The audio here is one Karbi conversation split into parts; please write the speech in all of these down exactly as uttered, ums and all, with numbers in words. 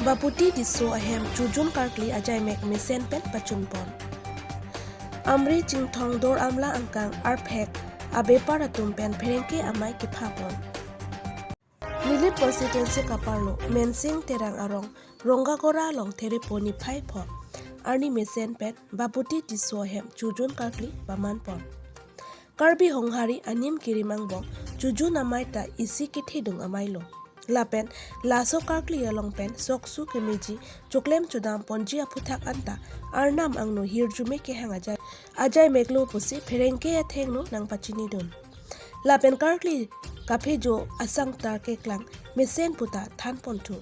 Baputi Tisso ahem chojun karkli ajaimek mesen pen pachunpon. Amri, Chinthong, Dor Amla angkang arphek abepar atum pen pherangke amei kephapon. Nilip constituency kaparlo Mensing Terang arong Rongagora along Therepo niphai pho arni mesen pen Baputi Tisso ahem chojun karkli pamanpon. Karbi Honghari anim kirim angbong chojun amei ta isi kethedung amei lo. Lapen laso karkli along pen soksu kemeji choklem chodamponji aphuthak anta arnam angno hirjume kehang ajai, ajaimek lo pusi pherangke athengno nangpachinidun. Lapen karkli kaphejo asang tar keklang mesen puta thanponthu.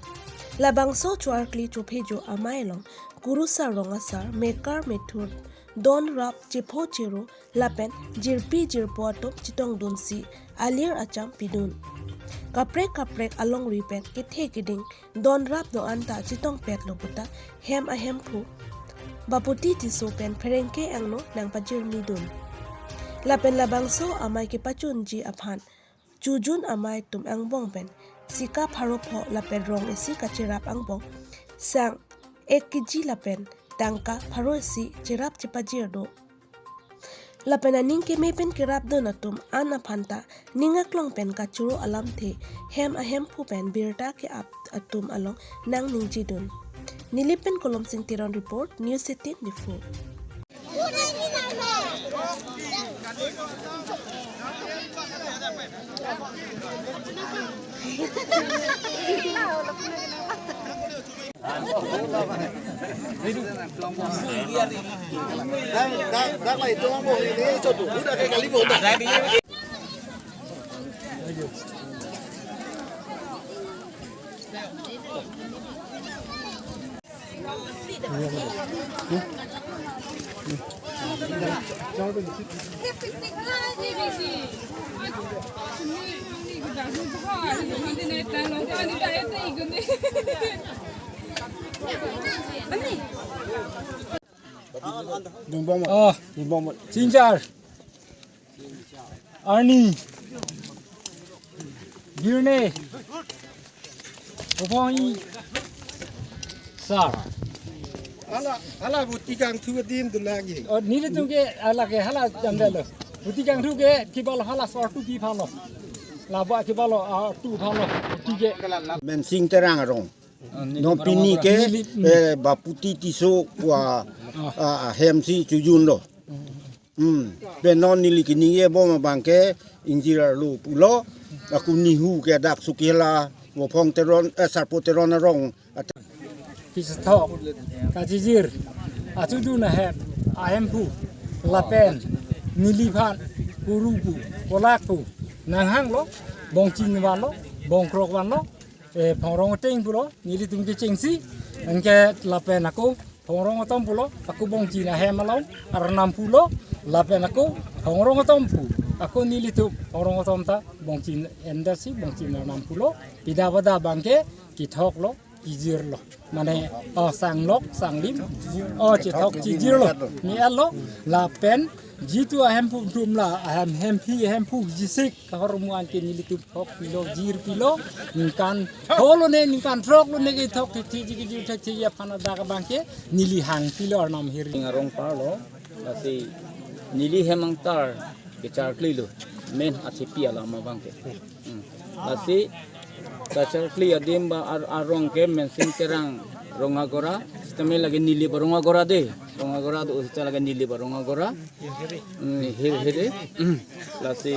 Labangso cho-arkli chophejo amei along kurusar rong asar, mekar methur, don rap, chepho chero, lapen jirpi jirpo atum chetongdunsi alir acham pidun. Kaprek kaprek alongri pen kethe keding don rap do-an ta chetongpetlo puta hem ahemphu Baputi Tisso pen pherangke angno nangpajirmidun. Lapen labangso amei kepachunji aphan chojun amei atum angbong pen sika pharo pho lapen rong isi kacherap angbong sang ek kg lapen tangka pharo isi cherap chepajir do. Lapen aning keme pen kerapdun atum an aphan ta ning aklong pen kachoro alamthe hem ahemphu pen birta ke-ap atum along nangningjedun. Nilip pen Kolomsing Teron report, News eighteen Diphu. Dungbom. Oh. Dungbom. Chinchar. Arni. Girne. Ophong-i. Sar. Hala, hala buti kangthu adim dulagi. Oh, nelitum ke hala ke hala jamdalo. Buti kangthu ke kibal hala sar tu pi phalo. Laba kibalo, ah, tu phalo. Buti ke. Mensing Terang arong. Ah, neli Non arong pini apa? Ke, neli, hmm. Eh, Baputi Tisso wa, ah, ah, hem si chojun lo. Hmm. Pen non neli keningje bom abang ke ingjir arlo pulo. Ako nihu ke dak sukila Wophong Teron, eh, Sarpo Teron arong. Kachethok, kachijir, achojun ahem, ahemphu, lapen, neliphan, kurupu, kolakpu, nanghanglo, bongchin vanlo, bongkrok vanlo, eh, phongrong ateng pulo, nelitum kechengsi, anke lapen ako, phongrong atom pulo, ako bongchin ahem along, arnam pulo, lapen ako, phongrong atom pu, ako nelitum, phongrong atom ta, bongchin endasi, bongchin arnam pulo, pida pada abang ke, kethoklo, kijirlo. Mane, oh, sanglok, sanglim, oh, chethok kijirlo. Ni alo, lapen, jitu ahemphu atum la, ahem, hemphi, hemphu, jisik, kahormu anke nelitum thok pilo, jir pilo, ningkan, holo ne, ningkan throk lo ne kethok, thi, thi, ji, kijir, thi, thi, aphan adak abang ke, neli hang pilo arnam hiri. Ngarong parlo, lasi, neli hem angtar, kecharklilo, men athepi alam abang ke. Hmm. Lasi, kacharkli adim ba ar-, arong ke Mensing Terang Rongagora, sitame lake neli ba Rongagora de, Rongagora do sita lake neli ba Rongagora. Hmm, hir hir de. Hmm. Lasi,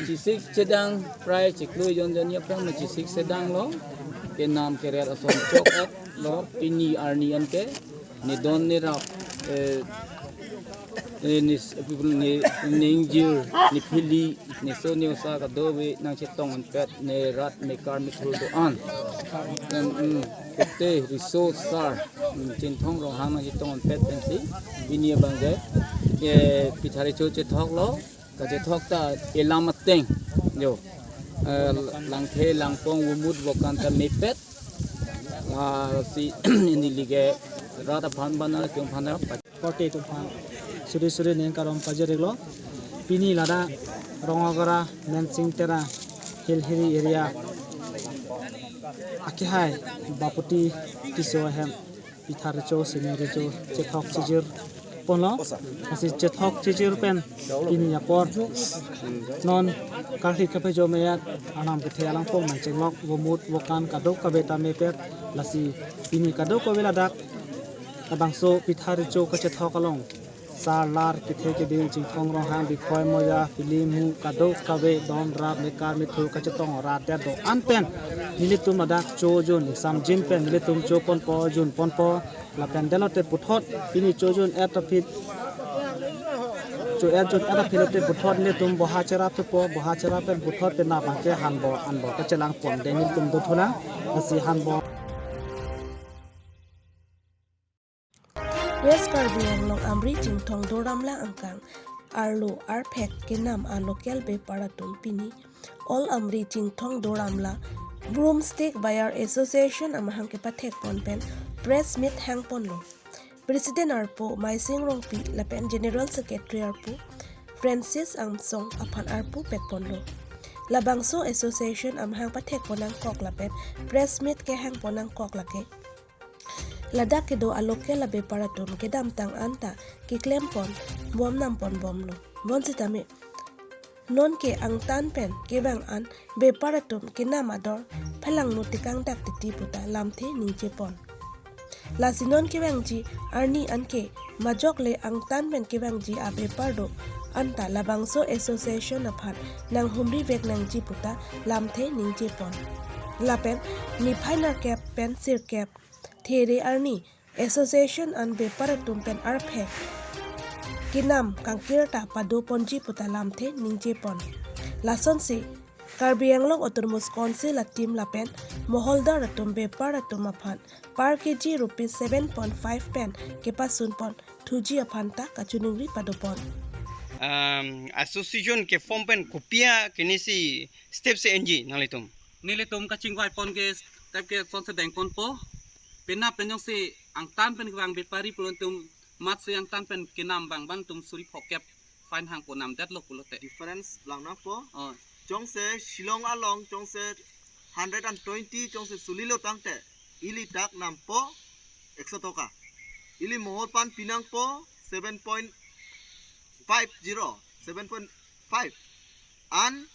chisik chedang prai chiklo jon jon ya prang ma chisik chedanglo. Kenam keret ason chok-et lo pini arni anke. Ne don ne rap, eh, eh, ne s-, ne, ne ingjir, ne phili, ne so ne osa kadokave nangchetong anpet, ne rat, ne kar, ne thur do-an. Pen, mm, kote, riso, sar, mm, Chinthong Ronghang nangchetong anpet pensi, pini abang ke, eh, Pithari cho chethoklo, kachethok ta elam ateng, jo. Eh, Langthe, Langpong, Womut, Vokan ta mepet. Ah, si neli ke rat aphan bana kung aphan pa- Korte atum aphan suri suri ning karom pajir-iklo. Pini ladak Rongagora, Mensing Terang, Hilhiri area. Akehai Bapoti Tisso ahem pitha recho sini recho chethok chijir ponlo. Lasi chethok chijir pen pini apor non karhit kaphejo meyat anam kethe alangpong nangchenglok vomut vokan kadokave ta mepet. Lasi pini kadokave ladak labangso pitha recho kachethok along sarlar kethe keding chingthong ronghang bikhoi moja pilim mu kadokave don rap mekar mithu kachetong rat do-an pen nelitum ladak cho jun exam jin pen nelitum cho ponpo jun ponpo lapen delote puthot pini cho jun et aphi cho et jun et aphi lote puthot nelitum boha cherap thupo, boha cherap pen puthot pen nabang ke hanbo anbo kachelang pon de nelitum do thulang. Lasi hanbo West Karbi Anglong Amri Chinthong Doramla angkang arlo arphek kenam a local bepar atum pini All Amri Chinthong Doramla Broomstick Buyer Association amahang kepathek pon pen press meet hang ponlo. President arpo Maising Rongpi lapen General Secretary arpo Francis Amsong aphan arpu pek ponlo. Labangso association amahang pathek pon nangkok lapen press meet kehang pon nangkok lake ladak kedo a local abepar atum kedamtang anta keklem pon bom nam pon bomlo. Bonsitame non ke angtan pen kevang an bepar atum kenam ador phelangno tekang dak titi puta lamthe ningje pon. Lasi non kevangji arni anke majok le angtan pen kevangji abepar do anta labangso association aphan nanghumri vek nangji puta lamthe ningje pon. Lapen niphai nerkep pen sirkep there arni association an bepar atum pen arphek kenam kangkir ta pado ponji puta lamthe ningje pon. Lasonsi Karbi Anglong Autonomous Council a team lapen moholdar atum bepar atum aphan per kg rupees seven point five pen kepasun pon thuji aphan ta kachiningri pado pon. Um, association ke form pen kopi a kenisi step si enji nanglitum? Nelitum kachingvai pon ke step ke sonsi deng ponpo. Penap pen jongsi angtan pen kevang bepari pulote atum matsi angtan pen kenam bang bang atum suri phokep fine hang pon nam detlo pulote. Difference lang nangpo. Oh. Jongsi Shillong along jongsi hundred and twenty jongsi sulilo tangte ili dak nampo ekso toka. Ili mohol pan pinangpo seven point five zero, seven point five. An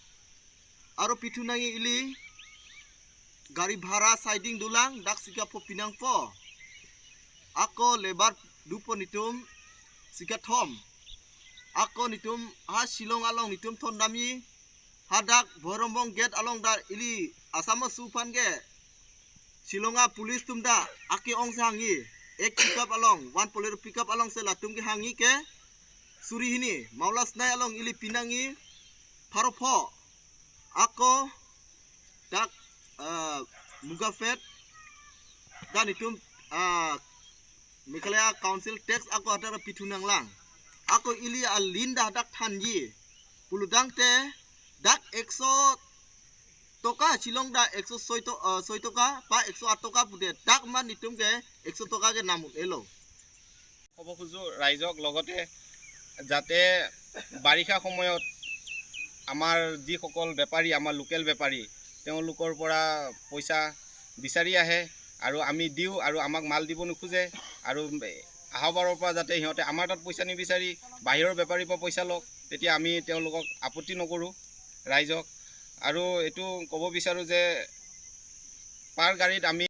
aro pithu nangji ili gari bhara siding dolang dak sika pho pinangpo. Ako labour dopo netum sika thom. Ako netum ha Shillong along netum thondamji hadak Bhoirombong gate along dak ili Assam asu aphan ke Shillong a police atum dak ake ong si hangji. Ek pickup along, one Bolero pickup alongsi latum ke hangji ke suri hini, Maulasnai along ili pinangji pharo pho. Ako dak, ah, Mugaphet dak netum, ah, Meghalaya Council tax ako hadak pithu nanglang. Ako ili a lien dak dak thanji. Pulo tangte dak ekso toka, Shillong dak ekso soi to-, ah, soi toka, pa ekso at toka pude dak man netum ke ekso toka ke nam un-elo. ক'ব খোজো ৰাইজক, লগতে যাতে বাৰিষা সময়ত আমাৰ যিসকল বেপাৰী, আমাৰ লোকেল বেপাৰী, তেওঁলোকৰ পৰা পইচা বিচাৰি আহে আৰু আমি দিওঁ আৰু আমাক মাল দিব নোখোজে আৰু অহাবাৰৰ পৰা যাতে সিহঁতে আমাৰ তাত পইচা নিবিচাৰি বাহিৰৰ বেপাৰীৰ পৰা পইচা লওক, তেতিয়া আমি তেওঁলোকক আপত্তি নকৰোঁ ৰাইজক। আৰু এইটো ক'ব বিচাৰোঁ যে পাৰ গাড়ীত আমি